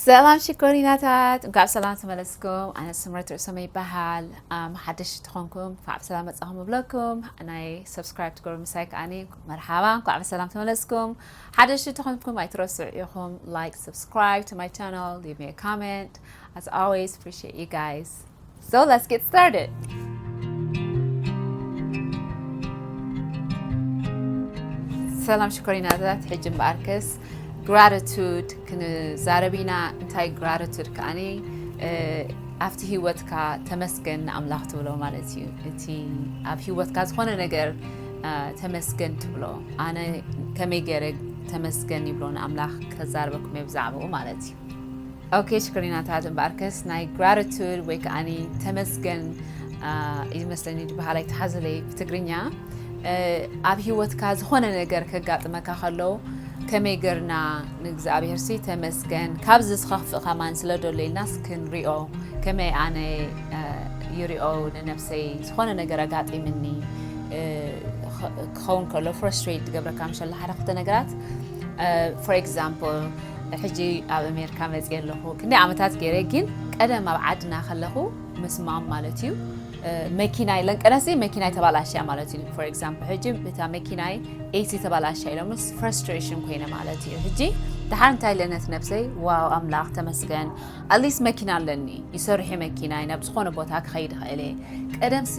ሰላም ሽኮሪናታት፣ እንኳዕ ብሰላም ተመለስኩም። ኣነ ስምረት ርእሶም ይበሃል። ኣም፣ ሓደሽቲ ተኾንኩም እንኳዕ ብሰላም መጻኹም እብለኩም። ናይ ሰብስክራይብ ትገብሩ ምሳይ ከኣኒ መርሓባ፣ እንኳዕ ብሰላም ተመለስኩም። ሓደሽቲ ተኾንኩም ኣይትረስዑ ኢኹም like, subscribe to my channel, leave me a comment. As always, appreciate you guys. So let's get started. ሰላም ሽኮሪናታት፣ ሕጂ እምበኣርከስ gratitude ክንዛረብ ኢና። እንታይ gratitude ከኣኒ ኣብቲ ህይወትካ ተመስገን ንኣምላኽ ትብሎ ማለት እዩ። እቲ ኣብ ህይወትካ ዝኾነ ነገር ተመስገን ትብሎ። ኣነ ከመይ ገይረ ተመስገን ይብሎ ንኣምላኽ ከዛርበኩም እየ ብዛዕባኡ ማለት እዩ። ኦኬ ሽኮሪናታት፣ እምበኣርከስ ናይ gratitude ወይ ከኣኒ ተመስገን እዩ መስለኒ ዝበሃል ኣይተሓዘለይ ብትግርኛ። ኣብ ህይወትካ ዝኾነ ነገር ከጋጥመካ ከሎ ከመይ ገርና ንእግዚኣብሔር ሲ ተመስገን፣ ካብዚ ዝኸፍእ ከማን ስለ ደሎ ኢልናስ ክንሪኦ። ከመይ ኣነ ይሪኦ ንነብሰይ፣ ዝኾነ ነገር ኣጋጢምኒ ክኸውን ከሎ frustrate ዝገብረካ ምሸሎ ሓደ ክልተ ነገራት። For example ሕጂ ኣብ ኣሜሪካ መፅየ ኣለኹ፣ ክንደይ ዓመታት ገይረ፣ ግን ቀደም ኣብ ዓድና ከለኹ ምስማም ማለት እዩ። መኪናይ ለንቀነሲ መኪናይ ተባላሽያ ማለት እዩ። For example ሕጂ እታ መኪናይ AC ተባላሽያ ኢሎምስ frustration ኮይነ ማለት እዩ። ሕጂ ድሓር እንታይ ኢለ ነቲ ነብሰይ፣ ዋው ኣምላኽ ተመስገን፣ at least መኪና ኣለኒ፣ ይሰርሕ መኪናይ፣ ናብ ዝኾነ ቦታ ክኸይድ ይኽእል እየ። ቀደምሲ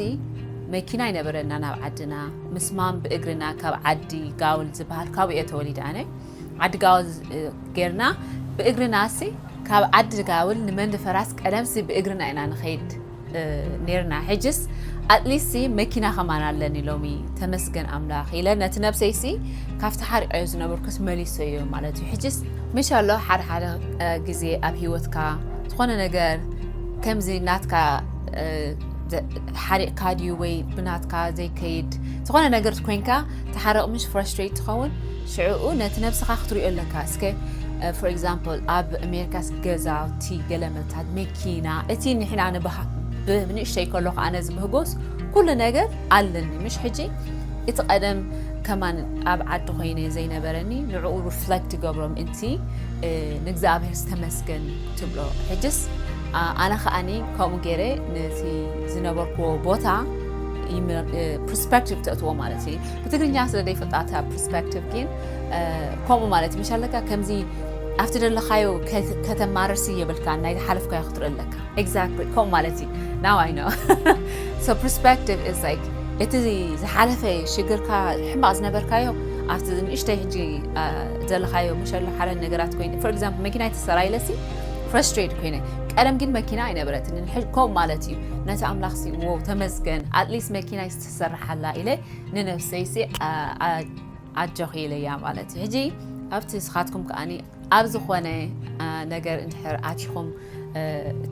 መኪና ኣይነበረና ናብ ዓድና፣ ምስማም ብእግርና ካብ ዓዲ ጋውል ዝበሃል ካብኡ እየ ተወሊደ ኣነ። ዓዲ ጋውል ጌርና ብእግርና ሲ ካብ ዓዲ ጋውል ንመንደፈራስ ቀደምሲ ብእግርና ኢና ንኸይድ ነርና። ሕጅስ ኣትሊስት መኪና ከማን ኣለኒ ሎሚ፣ ተመስገን ኣምላኽ ኢለ ነቲ ነብሰይሲ ካብቲ ሓሪቐዮ ዝነበርኩስ መሊሰዮ ማለት እዩ። ሕጅስ ምሻሎ ሓደ ሓደ ግዜ ኣብ ህይወትካ ዝኾነ ነገር ከምዚ ናትካ ሓሪቕካ ድዩ ወይ ብናትካ ዘይከይድ ዝኾነ ነገር ኮይንካ፣ ተሓረቕ ምሽ ፍረስትሬት ትኸውን። ሽዕኡ ነቲ ነብስኻ ክትሪኦ ኣለካ። እስከ for example ኣብ ኣሜሪካስ ገዛውቲ፣ ገለመታት፣ መኪና፣ እቲ ንሕና ንበሃ ብንእሽተይ ከለኹ ኣነ ዝብህጎስ ኩሉ ነገር ኣለኒ። ምሽ ሕጂ እቲ ቀደም ከማን ኣብ ዓዲ ኮይነ ዘይነበረኒ ንዕኡ ሪፍለክት ይገብሮ ምእንቲ ንእግዚኣብሔር ዝተመስገን ትብሎ። ሕጅስ ኣነ ከኣኒ ከምኡ ገይረ ነቲ ዝነበርክዎ ቦታ ፕርስፐክቲቭ ተእትዎ ማለት እዩ። ብትግርኛ ስለ ዘይፈልጣ እታ ፕርስፐክቲቭ ግን ከምኡ ማለት እዩ። ምሻለካ ከምዚ ኣብቲ ደለኻዮ ከተማርሲ የብልካ፣ ናይ ዝሓለፍካዮ ክትርኢ ኣለካ። ኤግዛክትሊ ከምኡ ማለት እዩ። Now I know. So perspective is like እቲ ዝሓለፈ ሽግርካ፣ ሕማቕ ዝነበርካዮ ኣብቲ ንእሽተይ ሕጂ ዘለኻዮ ምሸሎ ሓደ ነገራት ኮይኑ፣ for example መኪና ይትሰራ ኢለሲ ፍረስትሬት ኮይነ። ቀደም ግን መኪና ኣይነበረትንን። ከምኡ ማለት እዩ። ነቲ ኣምላኽሲ ዎ ተመስገን፣ ኣትሊስት መኪና ይስተሰርሓላ ኢለ ንነብሰይሲ ኣጆኺ ኢለያ ማለት እዩ። ሕጂ ኣብቲ ንስኻትኩም ከኣኒ ኣብ ዝኾነ ነገር እንድሕር ኣቲኹም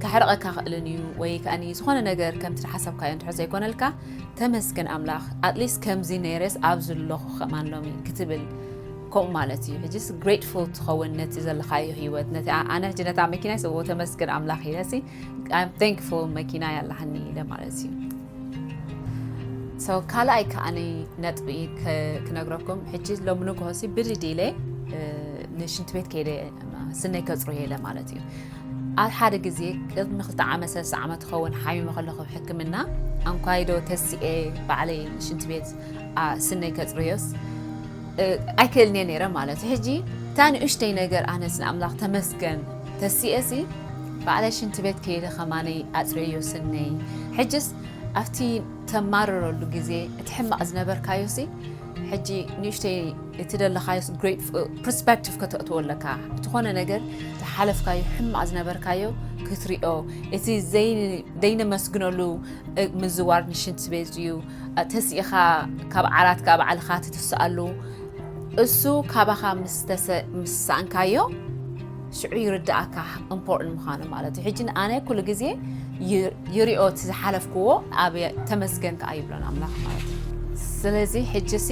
ከሕርቐካ ክእልን እዩ፣ ወይ ከኣኒ ዝኾነ ነገር ከምቲ ዝሓሰብካዮ እንድሕር ዘይኮነልካ፣ ተመስገን ኣምላኽ፣ ኣትሊስት ከምዚ ነይረስ ኣብዚ ኣለኹ ከማን ሎሚ ክትብል ከምኡ ማለት እዩ። ሕጅስ ግሬትፉል ትኸውን ነቲ ዘለኻዮ ህይወት፣ ነቲ ኣነ ሕጂ ነታ መኪና ይስዎ ተመስገን ኣምላኽ ኢለሲ I'm thankful መኪና ያላሃኒ ኢለ ማለት እዩ። So ካልኣይ ከኣኒ ነጥቢ ክነግረኩም፣ ሕጂ ሎሚ ንግሆሲ ብድድ ኢለ ንሽንቲ ቤት ከይደ ስነይ ከፅርዮ ኢለ ማለት እዩ። ኣብ ሓደ ግዜ ቅድሚ ክልተ ዓመት ሰለስተ ዓመት ክኸውን ሓሚመ ከለኹ ሕክምና ኣንኳይዶ ተሲኤ ባዕለይ ንሽንቲ ቤት ስነይ ከፅርዮስ ኣይክእልን እየ ነይረ ማለት እዩ። ሕጂ እታ ንእሽተይ ነገር ኣነስ ንኣምላኽ ተመስገን ተሲኤሲ ባዕለይ ሽንቲ ቤት ከይደ ከማነይ ኣፅርዮ ስነይ። ሕጅስ ኣብቲ ተማርረሉ ግዜ እቲ ሕማቕ ዝነበርካዮሲ ሕጂ ንእሽተይ እቲ ደለኻዮስ ግሬት ፕርስፐክቲቭ ከተእትዎ ኣለካ። ብትኾነ ነገር ዝሓለፍካዮ ሕማቕ ዝነበርካዮ ክትሪኦ፣ እቲ ዘይነመስግነሉ ምዝዋር ንሽንቲ ቤት እዩ። ተሲእኻ ካብ ዓራትካ ባዕልኻ ትትስኣሉ እሱ ካባኻ ምስ ሰኣንካዮ ሽዑ ይርዳእካ ኢምፖርታንት ምዃኑ ማለት እዩ። ሕጂ ኣነ ኩሉ ግዜ ይሪኦ እቲ ዝሓለፍክዎ ኣብ ተመስገን ከኣ ይብሎን ኣምላኽ ማለት እዩ። ስለዚ ሕጂ ሲ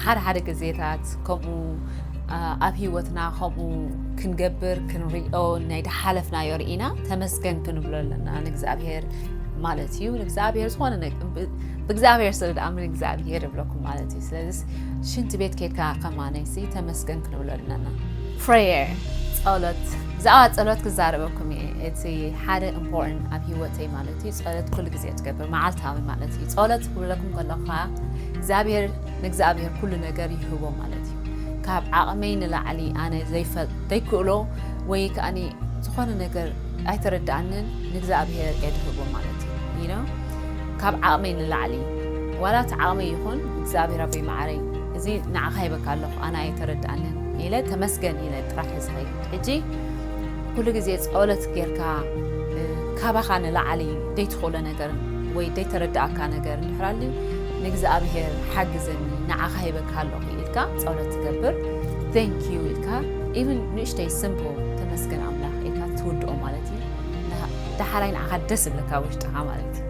ሓደ ሓደ ግዜታት ከምኡ ኣብ ህይወትና ከምኡ ክንገብር ክንሪኦ ናይ ድሓለፍናዮ ርኢና ተመስገን ክንብሎ ኣለና ንእግዚኣብሔር ማለት እዩ። ንእግዚኣብሔር ዝኾነ ብእግዚኣብሔር ስለ ድኣምን እግዚኣብሔር ይብለኩም ማለት እዩ። ስለዚ ሽንቲ ቤት ኬድካ ከማነይሲ ተመስገን ክንብሎ ኣለና። ፕሬየር ጸሎት ብዛዕባ ጸሎት ክዛረበኩም እየ። እቲ ሓደ ኢምፖርታንት ኣብ ህይወተይ ማለት እዩ፣ ጸሎት ኩሉ ግዜ ትገብር፣ መዓልታዊ ማለት እዩ። ጸሎት ክብለኩም ከለኹ ከዓ እግዚኣብሔር፣ ንእግዚኣብሔር ኩሉ ነገር ይህቦ ማለት እዩ። ካብ ዓቕመይ ንላዕሊ ኣነ ዘይፈል-፣ ዘይክእሎ ወይ ከኣኒ ዝኾነ ነገር ኣይተረድኣንን፣ ንእግዚኣብሔር እየ ድህቦ ማለት እዩ። You know? ካብ ዓቕመይ ንላዕሊ፣ ዋላ እቲ ዓቕመይ ይኹን እግዚኣብሔር ኣቦይ መዓረይ፣ እዚ ንዓኻ ሂበካ ኣለኹ፣ ኣነ ኣይተረድኣንን ኢለ ተመስገን ኢለ ጥራሕ ዝኸይድ። ሕጂ ኩሉ ግዜ ጸሎት ጌርካ፣ እ፣ ካባኻ ንላዕሊ ዘይትኽእሎ ነገር ወይ ዘይተረድኣካ ነገር እንድሕር ኣልዩ፣ ንእግዚኣብሔር ሓግዘኒ፣ ንዓኻ ሂበካ ኣለኹ ኢልካ ጸሎት ትገብር። Thank you ኢልካ፣ ኢቭን ንእሽተይ ሲምፕል ተመስገን ኣምላኽ ኢልካ ትውድኦ ማለት እዩ። ንሃ-፣ ዳሕራይ ንዓኻ ደስ ዝብለካ ውሽጥኻ ማለት እዩ።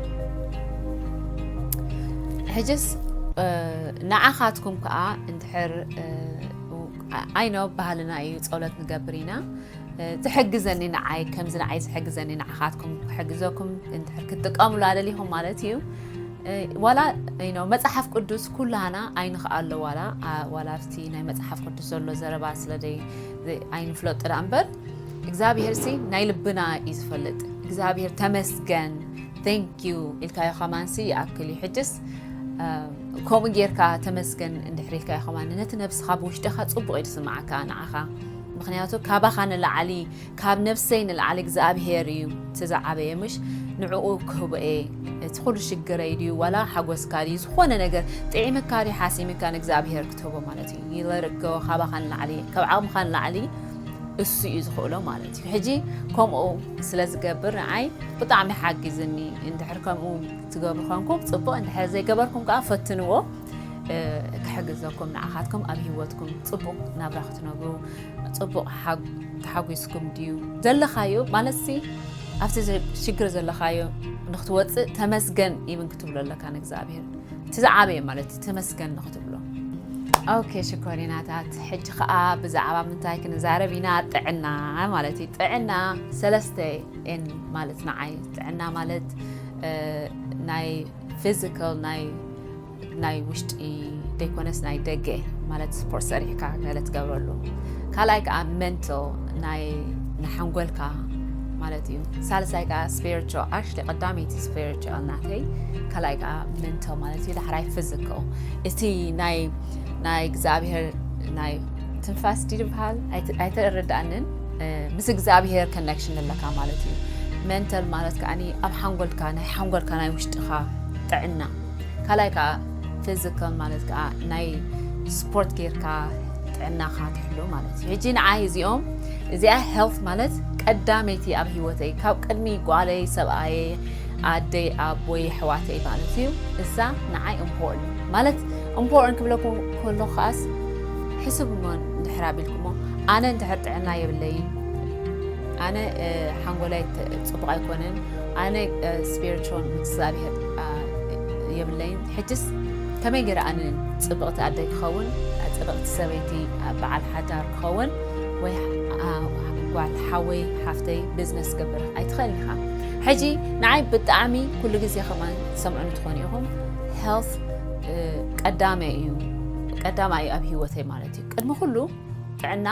ሕጅስ፣ እ፣ ንዓኻትኩም ከኣ እንድሕር፣ እ፣ I know ባህልና እዩ፣ ጸሎት ንገብር ኢና። እ፣ ትሕግዘኒ ንዓይ፣ ከምዚ ንዓይ ዝሕግዘኒ ንዓኻትኩም ክሕግዘኩም እንድሕር ክትጥቀምሉ ኣደሊኹም ማለት እዩ። እ፣ ዋላ፣ you know፣ መጽሓፍ ቅዱስ ኩላና ኣይንኽኣሎ፣ ዋላ፣ ኣ፣ ዋላ ኣብቲ ናይ መጽሓፍ ቅዱስ ዘሎ ዘረባ ስለ ደይ-፣ ዘይ-፣ ኣይንፍለጦ ደኣ እምበር፣ እግዚኣብሔር ሲ ናይ ልብና እዩ ዝፈልጥ። እግዚኣብሔር ተመስገን፣ thank you ኢልካዮ ከማንሲ ይኣክል እዩ። ሕጅስ፣ እ፣ ከምኡ ጌርካ ተመስገን እንድሕር ኢልካዮ ከማን ነቲ ነብስኻ ብውሽጥኻ ጽቡቕ እዩ ዝስምዓካ ንዓኻ። ምኽንያቱ ካባኻ ንላዕሊ፣ ካብ ነብሰይ ንላዕሊ እግዚኣብሔር እዩ እቲ ዝዓበየ፣ ምሽ ንዕኡ ክህቦ እየ። እቲ ኩሉ ሽግረይ ድዩ ዋላ ሓጎስካ ድዩ፣ ዝኾነ ነገር ጥዒምካ ድዩ ሓሲምካ ንእግዚኣብሔር ክትህቦ ማለት እዩ። You let it go፣ ካባኻ ንላዕሊ፣ ካብ ዓቕምኻ ንላዕሊ እሱ እዩ ዝኽእሎ ማለት እዩ። ሕጂ ከምኡ ስለ ዝገብር ንዓይ ብጣዕሚ ሓጊዝኒ። እንድሕር ከምኡ ትገብሩ ኮንኩም ጽቡቕ፣ እንድሕር ዘይገበርኩም ከኣ ፈትንዎ። እ፣ ክሕግዘኩም፣ ንዓኻትኩም ኣብ ህይወትኩም ጽቡቕ ናብራ ክትነብሩ፣ ጽቡቕ ሓግ-፣ ተሓጒስኩም ድዩ ዘለኻዮ? ማለትሲ ኣብቲ ዘ-፣ ሽግር ዘለኻዮ ንክትወጽእ ተመስገን ኢብን ክትብሎ ኣለካ ንእግዚኣብሔር። እቲ ዝዓበየ ማለት እዩ፣ ተመስገን ንክትብሎ። ኦኬ፣ ሽኮሪናታት፣ ሕጂ ኸኣ ብዛዕባ ምንታይ ክንዛረብ ኢና? ጥዕና ማለት እዩ። ጥዕና ሰለስተ ኤን ማለት ንዓይ። ጥዕና ማለት፣ እ፣ ናይ ፊዚካል፣ ናይ፣ ናይ ውሽጢ ዘይኮነስ ናይ ደገ ማለት ስፖርት ሰሪሕካ ገለ ትገብረሉ። ካልኣይ ከኣ ሜንታል፣ ናይ፣ ንሓንጎልካ ማለት እዩ። ሳልሳይ ከኣ ስፒሪቹዋል፣ ኣክቹሊ ቀዳመይቲ ስፒሪቹዋል ናተይ፣ ካልኣይ ከኣ ሜንታል ማለት እዩ። ዳሕራይ ፊዚካል። እቲ ናይ፣ ናይ እግዚኣብሔር ናይ ትንፋስ ድዩ ዝበሃል? ኣይተ-፣ ኣይተረድኣንን። እ፣ ምስ እግዚኣብሔር ኮኔክሽን ኣለካ ማለት እዩ። ሜንታል ማለት ከኣኒ ኣብ ሓንጎልካ፣ ናይ ሓንጎልካ ናይ ውሽጥኻ ጥዕና። ካልኣይ ከኣ ፊዚካል ማለት ከኣ ናይ ስፖርት ጌርካ ጥዕናኻ ትሕሉ ማለት እዩ። ሕጂ ንዓይ እዚኦም፣ እዚኣ ሄልት ማለት ቀዳመይቲ ኣብ ህይወተይ፣ ካብ ቅድሚ ጓለይ፣ ሰብኣየይ፣ ኣደይ፣ ኣቦይ፣ ኣሕዋተይ ማለት እዩ። እሳ ንዓይ ኢምፖርታንት ማለት፣ ኢምፖርታንት ክብለኩም ከሎ ከኣስ ሕስብ እሞ እንድሕር ኣቢልኩሞ፣ ኣነ እንድሕር ጥዕና የብለይን፣ ኣነ፣ እ፣ ሓንጎላይ ተ-፣ ጽቡቕ ኣይኮነን፣ ኣነ፣ እ፣ ስፒሪቹዋል ምስ እግዚኣብሔር፣ እ፣ የብለይን። ሕጅስ ከመይ ገይረ ኣነ ጽብቕቲ ኣደይ ክኸውን፣ ጽብቕቲ ሰበይቲ፣ በዓል ሓዳር ክኸውን፣ ወይ፣ እ፣ ጓል ሓወይ ሓፍተይ ቢዝነስ ክገብር ኣይትኽእልን ኢኻ። ሕጂ ንዓይ ብጣዕሚ ኩሉ ግዜ ከማን ትሰምዑኒ ትኾኑ ኢኹም፣ ሄልት፣ እ፣ ቀዳማይ እዩ፣ ቀዳማይ እዩ ኣብ ህይወተይ ማለት እዩ። ቅድሚ ኩሉ ጥዕና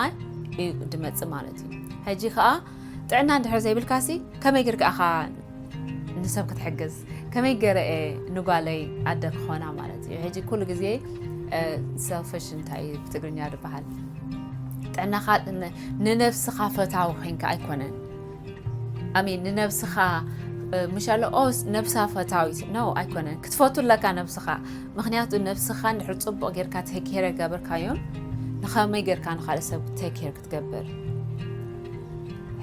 እዩ ድመጽእ ማለት እዩ። ሕጂ ከኣ ጥዕና እንድሕር ዘይብልካሲ ከመይ ጌርካ ኢኻ ንሰብ ክትሕግዝ? ከመይ ገይረ እየ ንጓለይ ኣደ ክኾና ማለት እዩ። ሕጂ ኩሉ ግዜ፣ እ፣ ሰልፊሽ እንታይ እዩ ብትግርኛ ዝበሃል? ጥዕናኻ ን-፣ ንነብስኻ ፈታዊ ኮይንካ ኣይኮነን። ኣሜን። ንነብስኻ፣ እ፣ ምሽ ኣሎ፣ ኦ፣ ነብሳ ፈታዊት። ኖ፣ ኣይኮነን። ክትፈቱ ኣለካ ነብስኻ። ምኽንያቱ ነብስኻ እንድሕር ጽቡቕ ጌርካ ቴክ ኬር ገበርካዮን፣ ንኸመይ ጌርካ ንኻልእ ሰብ ቴክ ኬር ክትገብር?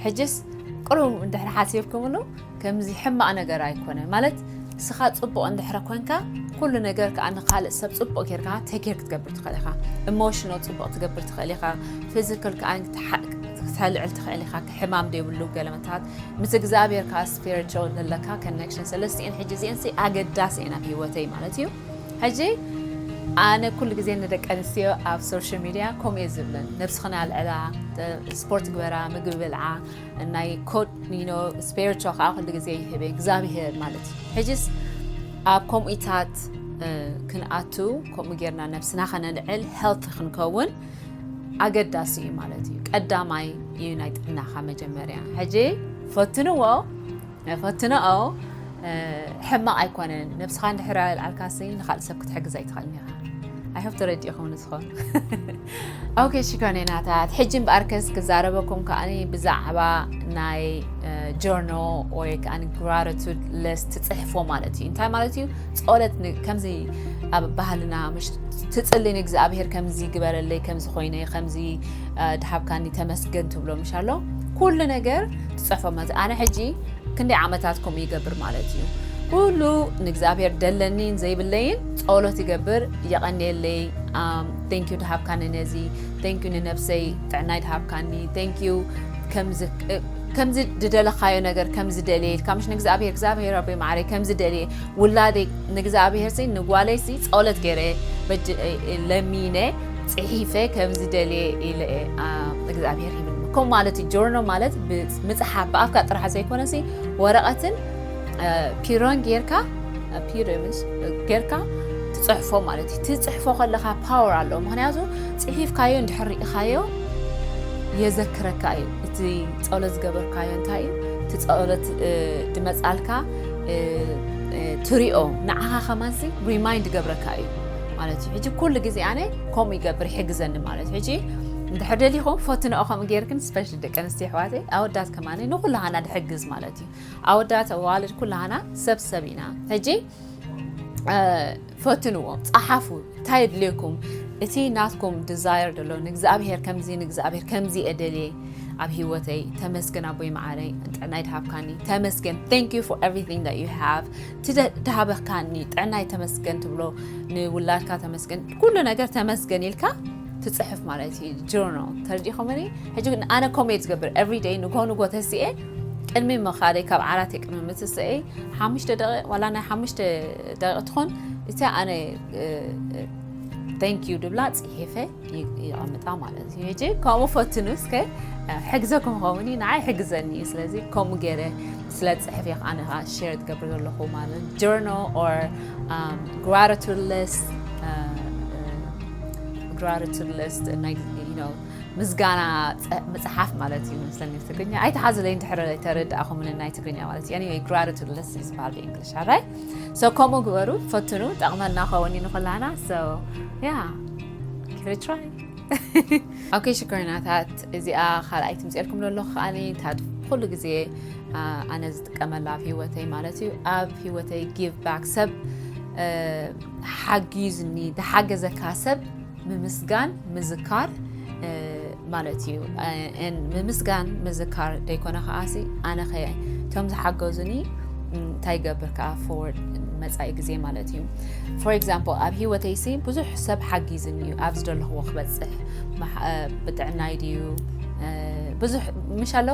ሕጅስ ቅሩብ እንድሕር ሓሲብኩምሉ፣ ከምዚ ሕማቕ ነገር ኣይኮነን። ማለት፣ ንስኻ ጽቡቕ እንድሕር ኮንካ፣ ኩሉ ነገር ከኣ ንኻልእ ሰብ ጽቡቕ ጌርካ ቴክ ኬር ክትገብር ትኽእል ኢኻ። ኢሞሽናል ጽቡቕ ትገብር ትኽእል ኢኻ። ፊዚካል ከኣ ክትሓ-፣ ክተልዕል ትኽእል ኢኻ። ሕማም ዘይብሉ ገለመታት ምስ እግዚኣብሔር ከኣ ስፒሪቹዋል ዘለካ ኮኔክሽን፣ ሰለስቲኤን ሕጂ እዚኤን ሲ ኣገዳሲ እየን ኣብ ህይወተይ ማለት እዩ። ሕጂ ኣነ ኩሉ ግዜ ንደቂ ኣንስትዮ ኣብ ሶሻል ሚድያ ከምኡ እየ ዝብለን፣ ነብስኽን ኣልዕላ፣ ስፖርት ግበራ፣ ምግቢ ብልዓ፣ ናይ ኮድ፣ you know፣ ስፒሪቹዋል ከኣ ኩሉ ግዜ ይህበ እግዚኣብሔር ማለት እዩ። ሕጂስ ኣብ ከምኡታት፣ እ፣ ክንኣቱ፣ ከምኡ ጌርና ነብስና ከነልዕል፣ ሄልቲ ክንከውን ኣገዳሲ እዩ ማለት እዩ። ቀዳማይ እዩ ናይ ጥዕናኻ መጀመርያ። ሕጂ ፈትንዎ፣ ፈትንኦ። ሕማቕ ኣይኮነን። ነብስኻ እንድሕር ኣልዓልካሲ ንኻልእ ሰብ ክትሕግዝ ኣይትኽእልን ኢኻ። ኣይሆፕ ተረዲእኹም ንስኹም። ኦኬ ሽኮኔናታት፣ ሕጂ እምበኣርከስ ክዛረበኩም ከኣኒ ብዛዕባ ናይ ጆርኖ ወይ ከኣ ግራቲቱድ ሊስት ትፅሕፎ ማለት እዩ። እንታይ ማለት እዩ? ጸሎት ከምዚ ኣብ ባህልና ምሽ ትጽሊ ንእግዚኣብሔር ከምዚ ግበረለይ፣ ከምዚ ኮይነ፣ ከምዚ ድሃብካኒ ተመስገን ትብሎ ምሽ ኣሎ። ኩሉ ነገር ትጽሕፎ ማለት ኣነ ሕጂ ክንደይ ዓመታት ከምኡ ይገብር ማለት እዩ። ኩሉ ንእግዚኣብሔር ደለኒን ዘይብለይን ጸሎት ይገብር፣ የቐንየለይ፣ thank you ድሃብካኒ ነዚ፣ thank you ንነብሰይ ጥዕናይ ድሃብካኒ፣ thank you ከምዚ ከምዚ ድደለኻዮ ነገር ከምዚ ደልየ ኢልካ ምሽ ንእግዚኣብሔር፣ እግዚኣብሔር ኣቦይ ማዕረይ ከምዚ ደልየ ውላደይ ንእግዚኣብሔር ሲ ንጓለይ ሲ ጸሎት ገይረ በጅ ለሚነ ጽሒፈ ከምዚ ደልየ ኢለ እግዚኣብሔር ሂብኒ። ከምኡ ማለት እዩ። ጆርኖ ማለት ምጽሓፍ ብኣፍካ ጥራሕ ዘይኮነ ሲ ወረቐትን ፒሮን ጌርካ ፒሮምስ ጌርካ ትጽሕፎ ማለት እዩ። ትጽሕፎ ከለኻ ፓወር ኣለዎ። ምክንያቱ ጽሒፍካዮ እንድሕር ርኢኻዮ የዘክረካ እዩ። እቲ ጸሎት ዝገበርካዮ እንታይ እዩ? እቲ ጸሎት ድመጻልካ ትሪኦ ንዓኻ ከማንሲ ሪማይንድ ገብረካ እዩ ማለት እዩ። ሕጂ ኩሉ ግዜ ኣነ ከምኡ ይገብር ይሕግዘኒ ማለት እዩ። ሕጂ እንድሕር ደሊኹም ፈትንኦ ከምኡ ጌርክን ስፔሻሊ ደቂ ኣንስትዮ ኣሕዋተይ ኣወዳት ከማን ንኩላሃና ድሕግዝ ማለት እዩ። ኣወዳት ኣዋልድ ኩላሃና ሰብ ሰብ ኢና። ሕጂ ፈትንዎ፣ ጸሓፉ እንታይ የድልየኩም እቲ ናትኩም ዲዛየር ደሎ ንእግዚኣብሔር ከምዚ ንእግዚኣብሔር ከምዚ እደልየ ኣብ ህይወተይ ተመስገን ኣቦይ መዓረይ ጥዕናይ ድሃብካኒ ተመስገን thank you for everything that you have ድሃበካኒ ጥዕናይ ተመስገን ትብሎ ንውላድካ ተመስገን ኩሉ ነገር ተመስገን ኢልካ ትጽሕፍ ማለት እዩ። ጆርናል ተረዲእኹምኒ? ሕጂ ግን ኣነ ኮሜት ዝገብር ኤቭሪ ደይ ንጎ ንጎ ተሲኤ ቅድሚ ምኻደይ ካብ ዓራተይ ቅድሚ ምትስኤ ሓሙሽተ ደቂቕ ዋላ ናይ ሓሙሽተ ደቂቕ ትኾን እታ ኣነ thank you ድብላ ጽሒፈ ይቐምጣ ማለት እዩ። ሕጂ ከምኡ ፈትኑ እስከ ሕግዘኩም ኸውን እዩ ንዓይ ሕግዘኒ እዩ። ስለዚ ከምኡ ገይረ ስለ ዝጽሕፍ እየ ኣነ ኸዓ ሼር ትገብር ዘለኹ ማለት journal or gratitude list gratitude list ናይ you know ምስጋና መጽሓፍ ማለት እዩ መስለኒ ትግርኛ ኣይተሓዝለይ እንድሕር ተረዳእኹምኒ ናይ ትግርኛ ማለት እዩ። Anyway gratitude list ዝበሃል ብእንግሊሽ ኣራይ so ከምኡ ግበሩ ፈትኑ ጠቕመና ኸውን እዩ ንኹላና so yeah give it a try okay ሽኮሪናታት እዚኣ ካልኣይ ትምፅኤልኩም ዘለኹ ከዓኒ እንታ ኩሉ ግዜ ኣነ ዝጥቀመላ ኣብ ህይወተይ ማለት እዩ ኣብ ህይወተይ give back ሰብ ሓጊዙኒ ዝሓገዘካ ሰብ ምምስጋን ምዝካር ማለት እዩ። ምምስጋን ምዝካር ደይኮነ ከዓሲ ኣነ ከ እቶም ዝሓገዙኒ እንታይ ይገብር ከዓ forward መፃኢ ግዜ ማለት እዩ። For example ኣብ ህይወተይ ሲ ብዙሕ ሰብ ሓጊዝኒ እዩ ኣብ ዝደለኽዎ ክበፅሕ ብጥዕናይ ድዩ ብዙሕ ምሽ ኣሎ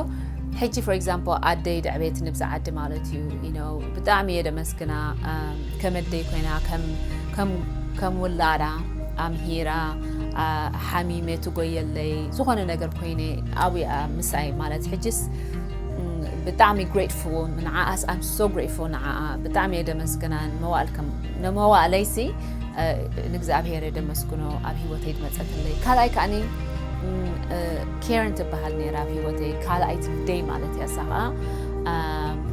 ሕጂ for example ኣደይ ደዕቤት ንብዚ ዓዲ ማለት እዩ you know ብጣዕሚ እየ ደመስግና ከም ኣደይ ኮይና ከም ከም ውላዳ ኣምሂራ ሓሚመ ትጎየለይ ዝኾነ ነገር ኮይነ ኣብያ ምሳይ ማለት ሕጅስ ብጣዕሚ grateful ንዓኣስ I'm so grateful ንዓኣ ብጣዕሚ እየ ደመስግናን መዋእል ከም ንመዋእለይሲ ንእግዚኣብሔር የደመስግኖ ኣብ ህይወተይ ዝመፀትለይ ካልኣይ ከዓኒ ኬርን ትበሃል ነይራ ኣብ ህይወተይ ካልኣይቲ ደይ ማለት እያ እሳ ከዓ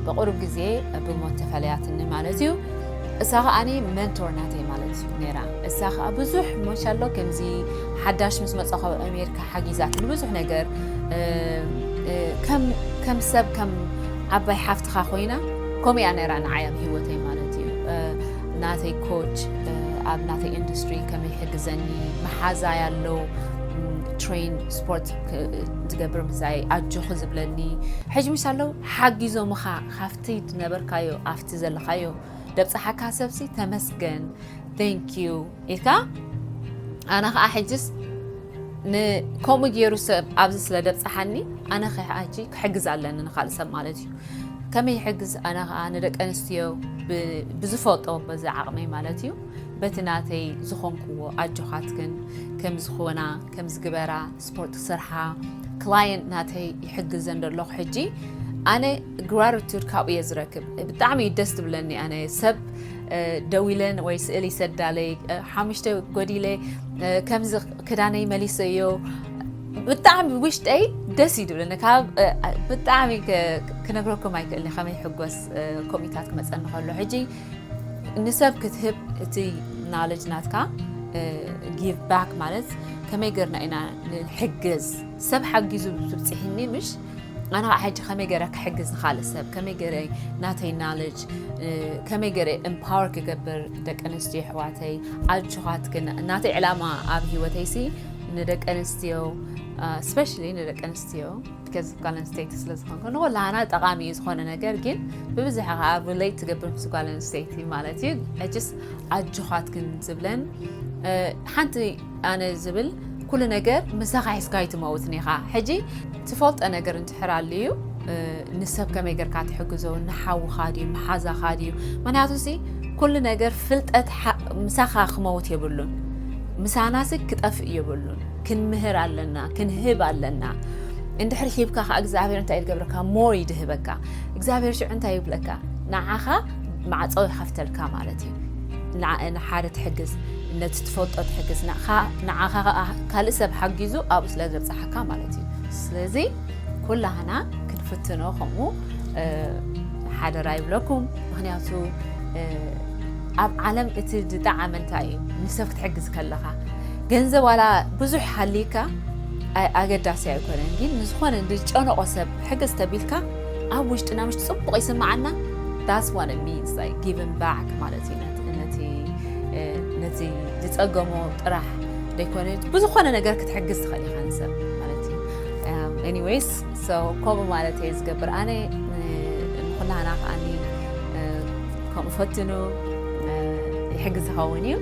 ብቁሩብ ግዜ ብሞት ተፈለያትኒ ማለት እዩ እሳ ከዓኒ መንቶር ናተይ ማለት እዩ ነይራ እሳ ከዓ ብዙሕ መሻሎ ከምዚ ሓዳሽ ምስ መፀ ካብ ኣሜሪካ ሓጊዛት ንብዙሕ ነገር ከም ሰብ ከም ዓባይ ሓፍትኻ ኮይና ከምኡ እያ ነይራ ንዓይ ኣብ ህይወተይ ማለት እዩ ናተይ ኮች ኣብ ናተይ ኢንዱስትሪ ከመይ ይሕግዘኒ መሓዛይ ኣለዉ ትሬን ስፖርት ዝገብር ምሳይ ኣጆኺ ዝብለኒ ሕጂ ምስ ኣለዉ ሓጊዞምኻ ካብቲ ዝነበርካዮ ኣብቲ ዘለኻዮ ደብፅሓካ ሰብሲ ተመስገን thank you ኢልካ ኣነ ከዓ ሕጅስ ከምኡ ገይሩ ሰብ ኣብዚ ስለ ደብፅሓኒ ኣነ ሕጂ ክሕግዝ ኣለኒ ንካልእ ሰብ ማለት እዩ ከመይ ይሕግዝ ኣነ ከዓ ንደቂ ኣንስትዮ ብዝፈልጦ በዚ ዓቕመይ ማለት እዩ በቲ ናተይ ዝኾንክዎ ኣጆኻትክን ከም ዝኾና ከም ዝግበራ ስፖርት ክሰርሓ ክላየንት ናተይ ይሕግዘን ዘለኹ ሕጂ ኣነ gratitude ካብኡ እየ ዝረክብ ብጣዕሚ እዩ ደስ ትብለኒ ኣነ ሰብ ደዊለን ወይ ስእል ይሰዳለይ ሓሙሽተ ጎዲለ ከምዚ ክዳነይ መሊሰዮ ብጣዕሚ ውሽጠይ ደስ እዩ ዝብለኒ። ካብ ብጣዕሚ ክነግረኩም ኣይክእልን ከመይ ሕጎስ ኮሚታት ክመፀኒ ከሎ። ሕጂ ንሰብ ክትህብ እቲ ናለጅ ናትካ give back ማለት ከመይ ገርና ኢና ንሕግዝ? ሰብ ሓጊዙ ዝብፅሕኒ ምሽ ኣነ ከዓ ሕጂ ከመይ ገረ ክሕግዝ ንካልእ ሰብ ከመይ ገረ ናተይ ናለጅ ከመይ ገረ empower ክገብር ደቂ ኣንስትዮ ኣሕዋተይ ኣጆኻትክን ናተይ ዕላማ ኣብ ህይወተይሲ ንደቂ ኣንስትዮ especially ንደቂ ኣንስትዮ because ጓል ኣንስተይቲ ስለ ዝኾንኩ ንኩላና ጠቃሚ እዩ ዝኾነ ነገር ግን ብብዝሒ ከዓ relate ትገብር ምስ ጓል ኣንስተይቲ ማለት እዩ just ኣጆኻትክን ዝብለን ሓንቲ ኣነ ዝብል ኩሉ ነገር ምሳኻ ሒዝካዩ ትመውት ኒኻ ሕጂ ትፈልጦ ነገር እንትሕር ኣልዩ ንሰብ ከመይ ገርካ ትሕግዞ ንሓውኻ ድዩ መሓዛኻ ድዩ ምክንያቱ ሲ ኩሉ ነገር ፍልጠት ምሳኻ ክመውት የብሉን ምሳናሲ ክጠፍእ የብሉን ክንምህር ኣለና ክንህብ ኣለና እንድሕር ሂብካ ከዓ እግዚኣብሔር እንታይ ይገብረካ more ይድህበካ እግዚኣብሔር ሽዑ እንታይ ይብለካ ንዓኻ ማዕፀው ይኸፍተልካ ማለት እዩ ንሓደ ትሕግዝ ነቲ ትፈልጦ ትሕግዝ ንዓኻ ካልእ ሰብ ሓጊዙ ኣብኡ ስለ ዘብፅሓካ ማለት እዩ ስለዚ ኩላህና ክንፍትኖ ከምኡ ሓደራ ይብለኩም ምክንያቱ ኣብ ዓለም እቲ ዝጠዓመ እንታይ እዩ ንሰብ ክትሕግዝ ከለኻ ገንዘብ ዋላ ብዙሕ ሃልይካ ኣገዳሲ ኣይኮነን ግን ንዝኾነ ዝጨነቆ ሰብ ሕግዝ ተቢልካ ኣብ ውሽጥና ምሽ ፅቡቅ ይስማዓና that's what it means like giving back ማለት እዩ ነቲ ነቲ ዝፀገሞ ጥራሕ ዘይኮነ ብዝኾነ ነገር ክትሕግዝ ትኽእል ኢኻ ንሰብ ማለት እዩ anyways so ከምኡ ማለት እየ ዝገብር ኣነ ንኩላህና ከዓኒ ከምኡ ፈትኑ ይሕግዝ ዝኸውን እዩ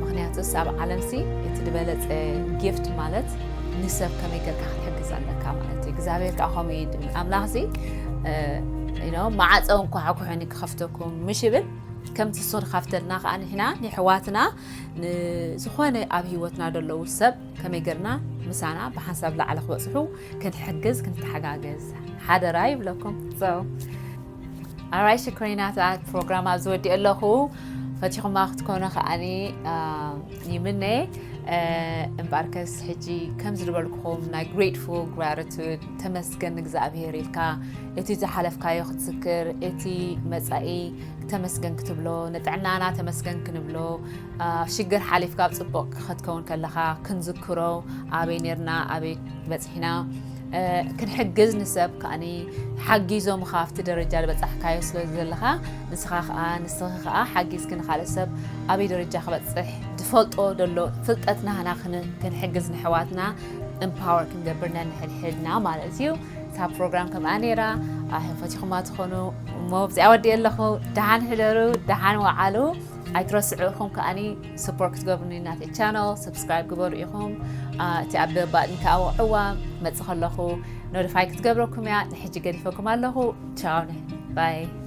ምክንያቱስ ኣብ ዓለምሲ እቲ ዝበለፀ gift ማለት ንሰብ ከመይ ገርካ ክትሕግዝ ኣለካ ማለት እዩ እግዚኣብሔር ከዓ ከምኡ እዩ ድብል ኣምላኽሲ ማዓፀው እንኳ ሓኩሕኒ ክኸፍተኩም ምሽ ይብል ከምቲ እሱ ንኻፍተልና ከዓ ንሕና ንሕዋትና ንዝኾነ ኣብ ህይወትና ዘለዉ ሰብ ከመይ ገርና ምሳና ብሓንሳብ ላዕሊ ክበፅሑ ክንሕግዝ ክንተሓጋገዝ ሓደራ ይብለኩም so ኣራይ ሽኮሪናታት ፕሮግራም ኣብ ዝወዲኦ ኣለኹ ፈቲኹማ ክትኮኑ ከዓኒ ይምነ እምበኣርከስ ሕጂ ከም ዝድበልኩኹም ናይ grateful gratitude ተመስገን እግዚኣብሄር ኢልካ እቲ ዝሓለፍካዮ ክትዝክር እቲ መፃኢ ተመስገን ክትብሎ ንጥዕናና ተመስገን ክንብሎ ሽግር ሓሊፍካ ኣብ ፅቡቅ ክትከውን ከለካ ክንዝክሮ ኣበይ ነርና ኣበይ በፅሒና ክንሕግዝ ንሰብ ከዓኒ ሓጊዞምኻ ኣብቲ ደረጃ ዝበፃሕካዮ ስለ ዘለኻ ንስኻ ከዓ ንስኺ ከዓ ሓጊዝኪ ንካልእ ሰብ ኣበይ ደረጃ ክበፅሕ ዝፈልጦ ዘሎ ፍልጠት ናህና ክንሕግዝ ንሕዋትና empower ክንገብር ነንሕድሕድና ማለት እዩ እታ ፕሮግራም ከምኣ ነይራ ፈቲኹማ ትኾኑ እሞ ብዚኣ ወዲእ ኣለኹ ደሓን ሕደሩ ደሓን ወዓሉ ኣይትረስዑ ኢኹም ከዓኒ support ክትገብሩኒ ናተይ channel subscribe ግበሩ ኢኹም እቲ ኣብ ባጥኒ ከዓ ወዕዋ መፅ ከለኹ notify ክትገብረኩም እያ ንሕጂ ገዲፈኩም ኣለኹ ቻው bye